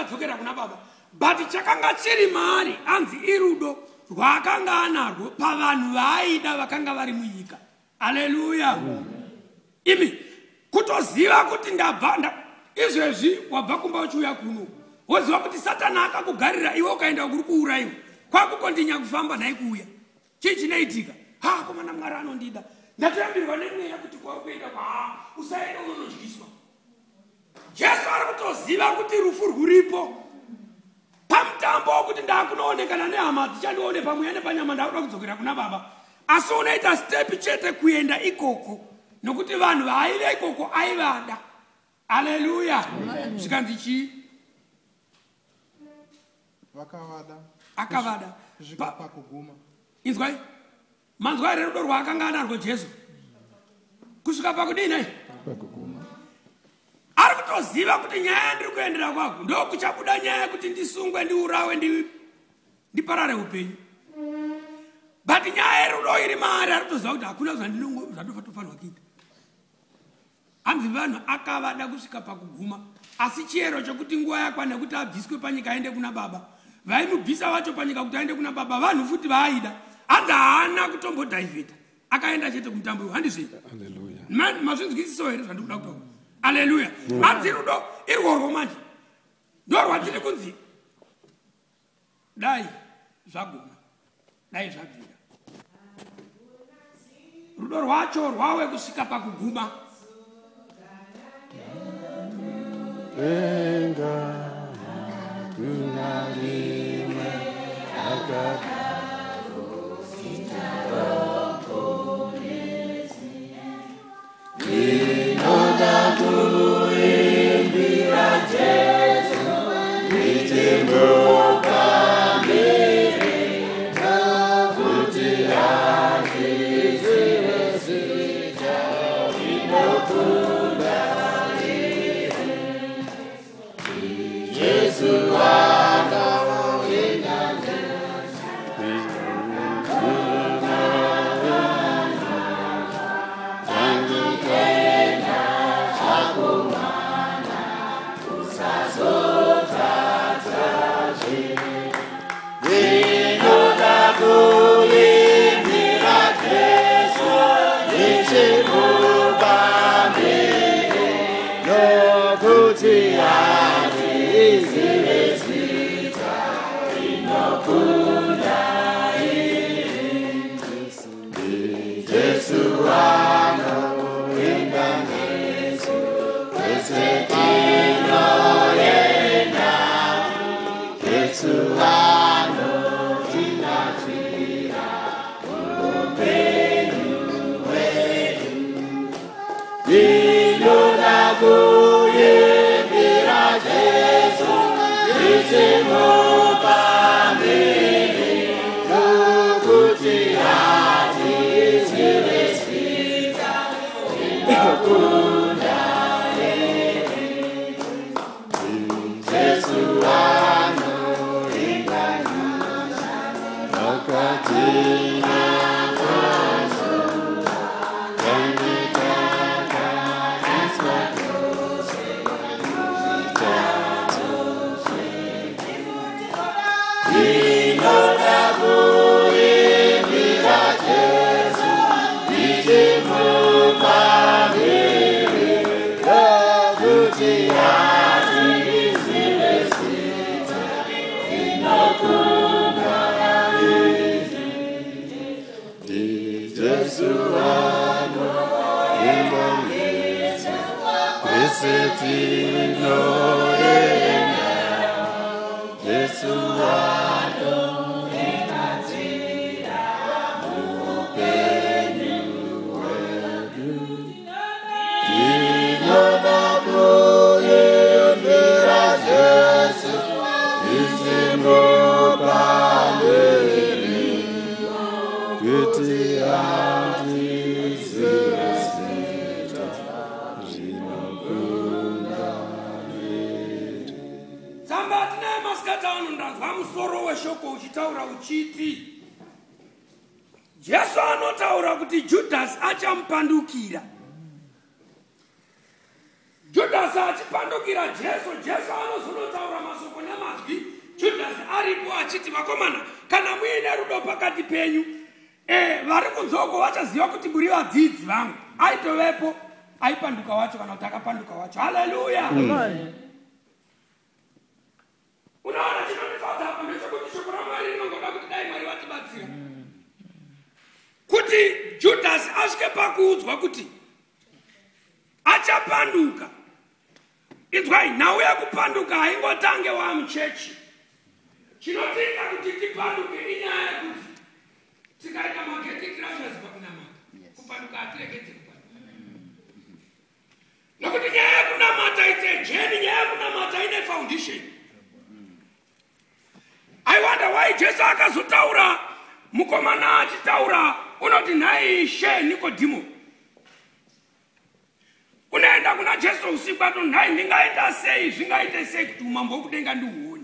adzokera kuna baba, but chakanga chiri maari anzi irudo rwaakanga anarwo pavanhu vaaida vakanga vari munyika. Aleluya. Imi kutoziva kuti ndabva izvezvi wabva kumba uchiuya kuno, woziva kuti Satani akakugarira iwe ukaenda kuri kuurayiwa, kwakukondinya kufamba nhai kuuya. Chii chinoitika? Ha, komana, Mwari anondida. Ndatoyambirwa nemweya kuti kwakuenda kwa usaenda unonodyiswa. Jesu ari kutoziva kuti rufu rwuripo pamutambo wokuti ndakunoonekana nehama dzichandione pamweya nepanyama, ndakuda kudzokera kuna baba. Asi unoita step chete kuenda ikoko nokuti vanhu vaaiva ikoko aivada. Aleluya. Zvikanzi chii? Vakavada. Akavada kusvika pakuguma. Inzwai, manzwa here rudo rwaakanga anarwo Jesu kusvika pakudii nai? Pakuguma. Ari kutoziva kuti nyaya yandiri kuendera kwako ndokuchabuda nyaya yekuti ndisungwe, ndiurawe, ndiparare upenyu, but nyaya yerudo iri maari. Ari kutoziva kuti hakuna zvandinofanirwa kuita. Hanzi vanhu akavada kusvika pakuguma, asi chiyero chokuti nguva yakwana yekuti abviswe panyika aende kuna baba, vaimubvisa vacho panyika kuti aende kuna baba vanhu futi vaaida. Hanzi haana kutombodhaivheta, akaenda chete kumutambo iwo, handizve? Haleluya. Mazvinzwisiso here zvandikuda kutaura? Aleluya. Hanzi rudo irworwo manje ndo rwatiri kunzi dai zvaguma, dai zvabvira, rudo rwacho rwawe kusvika pakuguma. Denga hakuna rimwe rakadaro zita raMuponesi. Ndinoda kuimbira Jesu ndichimupa mbiri, kuti handizive zita rinokunda iri. Jesu anoenda Tangitenda zvakumana usazotadzazve. Ndinoda kuimbira Jesu ndichimupa mbiri, nokuti handizive zita rinokunda iri. Jesu anoenda nesu kwese tinoenda. Jesu anotinatira upenyu hwedu. Ndinoda kuimbira Jesu ndichimupa mbiri, nokuti handizive zita rinokunda iri. Jesu anoenda Wakatina kwazo tangitakaiswa tose muzvitadzo zvedu. Ndinoda kuimbira Jesu ndichimupa mbiri, nokuti handizive zita rinokunda iri. Jesu anoenda nesu kwese tinoenda. Jesu anotinatira upenyu hwedu. Ndinoda kuimbira Jesu ndichimupa mbiri, kuti handizive zita rinokunda iri. Tsamba tinaye masikati ano. Ndanzwa musoro weshoko uchitaura uchiti Jesu anotaura kuti Judhasi achamupandukira. Judhasi achipandukira Jesu, Jesu anozonotaura mashoko. Judhasi aripo achiti, vakomana, kana muine rudo pakati penyu, vari kunze uko vachaziva kuti muri vadzidzi vangu. Aitovepo aipanduka wacho, kana kuti akapanduka wacho. Haleluya. Unoona, chinondifadza apa ndechekuti shoko raMwari rinongoda kuti dai Mwari vatibatsira kuti Judhasi asvike pakuudzwa kuti achapanduka. Inzwai, nhau yekupanduka haingotange wamuchechi. Chinotiita kuti tipanduke inyaya yekuti tikaita mageti crashers pakunamata, kupanduka hatiregedzi kupanduka, nokuti nyaya yekunamata, it's a journey. Nyaya yekunamata ine foundation. I wonder why Jesu akazotaura, mukomana achitaura, unoti, "Nhai Ishe." Nikodhimo unoenda kuna Jesu usiku, ato, "Nhai, ndingaita sei, zvingaite sei kuti umambo hwokudenga ndihuone?"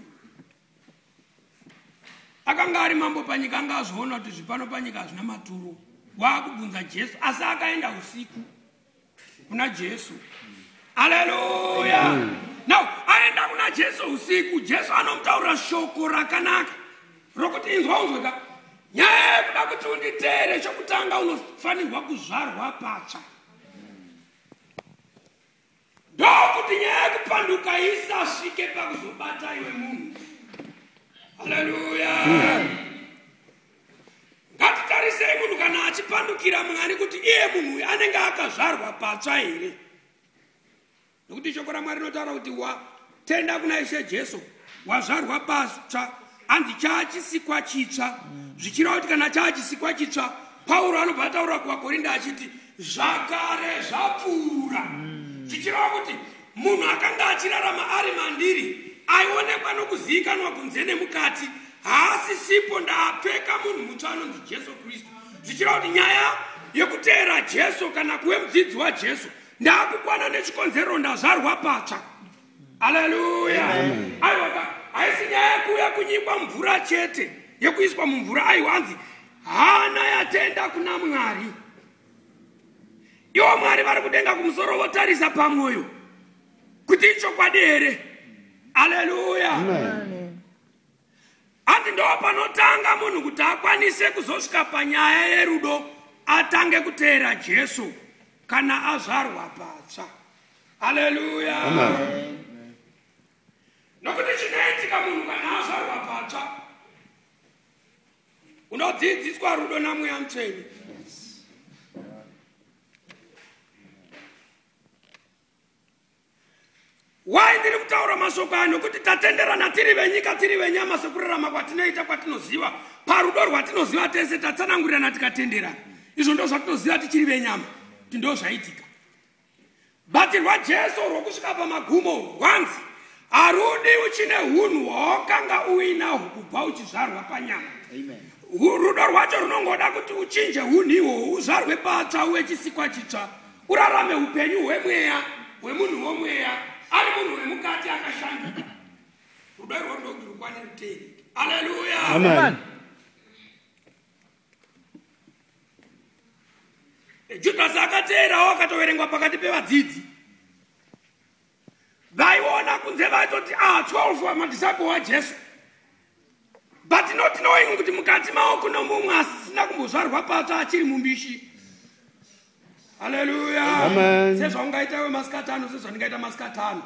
Akanga ari mambo panyika, anga azviona kuti zvipano panyika hazvina maturo. Waakubvunza Jesu, asi akaenda usiku kuna Jesu. Aleluya. Now aenda kuna Jesu usiku, Jesu anomutaurira shoko rakanaka rokuti, "Inzwa, unzweka, nyaya yekuda kuti unditeere, chokutanga unofanirwa kuzvarwa patsva, ndokuti nyaya yekupanduka isasvike pakuzobata iwe munhu." Haleluya. Ngatitarisei munhu kana achipandukira Mwari, kuti iye munhu uyu anenge akazvarwa patsva here, nokuti shoko raMwari rinotaura kuti watenda kuna Ishe Jesu, wazvarwa patsva, hanzi chaachisikwa chitsva. Zvichireva kuti kana chaachisikwa chitsva, Pauro anobva ataura kuvaKorinda achiti zvakare zvapfuura, zvichireva kuti munhu akanga achirarama ari mandiri, aionekwa nokuzivikanwa kunze nemukati, haasisipo. Ndaapfeka munhu mutsva anonzi Jesu Kristu. Zvichireva kuti nyaya yekuteera Jesu kana kuve mudzidzi waJesu, ndaakukwana nechikonzero ndazvarwa patsva. Aleluya. Aiwa, haisi nyaya yekuuya kunyikwa mvura chete, yekuiswa mumvura. Aiwa, hanzi hana yatenda kuna Mwari, iwo Mwari vari kudenga kumusoro votarisa pamwoyo kuti ichokwadi here. Aleluya. Hanzi ndo panotanga munhu kuti akwanise kuzosvika panyaya yerudo, atange kuteera Jesu kana azvarwa patsva. Aleluya. Nokuti chinoitika, munhu kana azvarwa patsva, unodzidziswa rudo naMweya Mutsvene. Wai ndiri kutaura mashoko aya? Nokuti tatenderana tiri venyika, tiri venyama, sekurarama kwatinoita, kwatinoziva, parudo rwatinoziva tese, tatsanangurirana tikatenderana. Izvo ndo zvatinoziva tichiri venyama kuti ndo zvaitika. But rwaJesu rwokusvika pamagumo rwanzi harudi uchine unhu hwawakanga uinahwo kubva uchizvarwa panyama. Rudo rwacho runongoda kuti uchinje unhu ihwohwo, uzvarwe patsva, uve chisikwa chitsva, urarame upenyu hwemweya, hwemunhu womweya, ari munhu wemukati akashanduka. Rudo irwo ndokuti rukwane, ruteereke. Aleluya. Amen. Judhasi akateerawo, akatoverengwa pakati pevadzidzi vaiona kunze, vaitoti a 12 madisciple waJesu, but not knowing kuti mukati mavo kuno mumwe asina kumbozvarwa patsva, achiri mumbishi. Haleluya. Amen. Sezvaungaita iwe masikati ano, sezvandingaita masikati ano,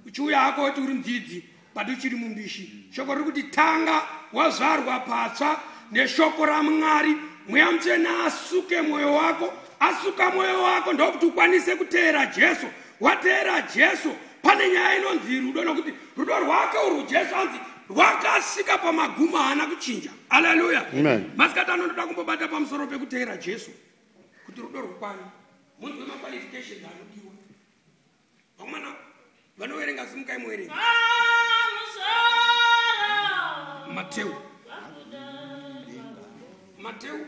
uchiuya hako kuti uri mudzidzi, but uchiri mumbishi. Shoko riri kuti tanga wazvarwa patsva neshoko raMwari, Mweya Mutsvene asuke mwoyo wako. Asuka mwoyo wako, ndokuti ukwanise kuteera Jesu. Wateera Jesu, pane nyaya inonzi rudo, nokuti rudo rwake urwu, Jesu anzi rwakasvika pamagumo, haana kuchinja. Aleluya. Amen. Masikati ano ndoda kumbobata pamusoro pekuteera Jesu kuti rudo rwukwane. Munzwe maqualifications anodiwa. Vamwana vanoverenga, simukai muverenga Mateu, Mateu.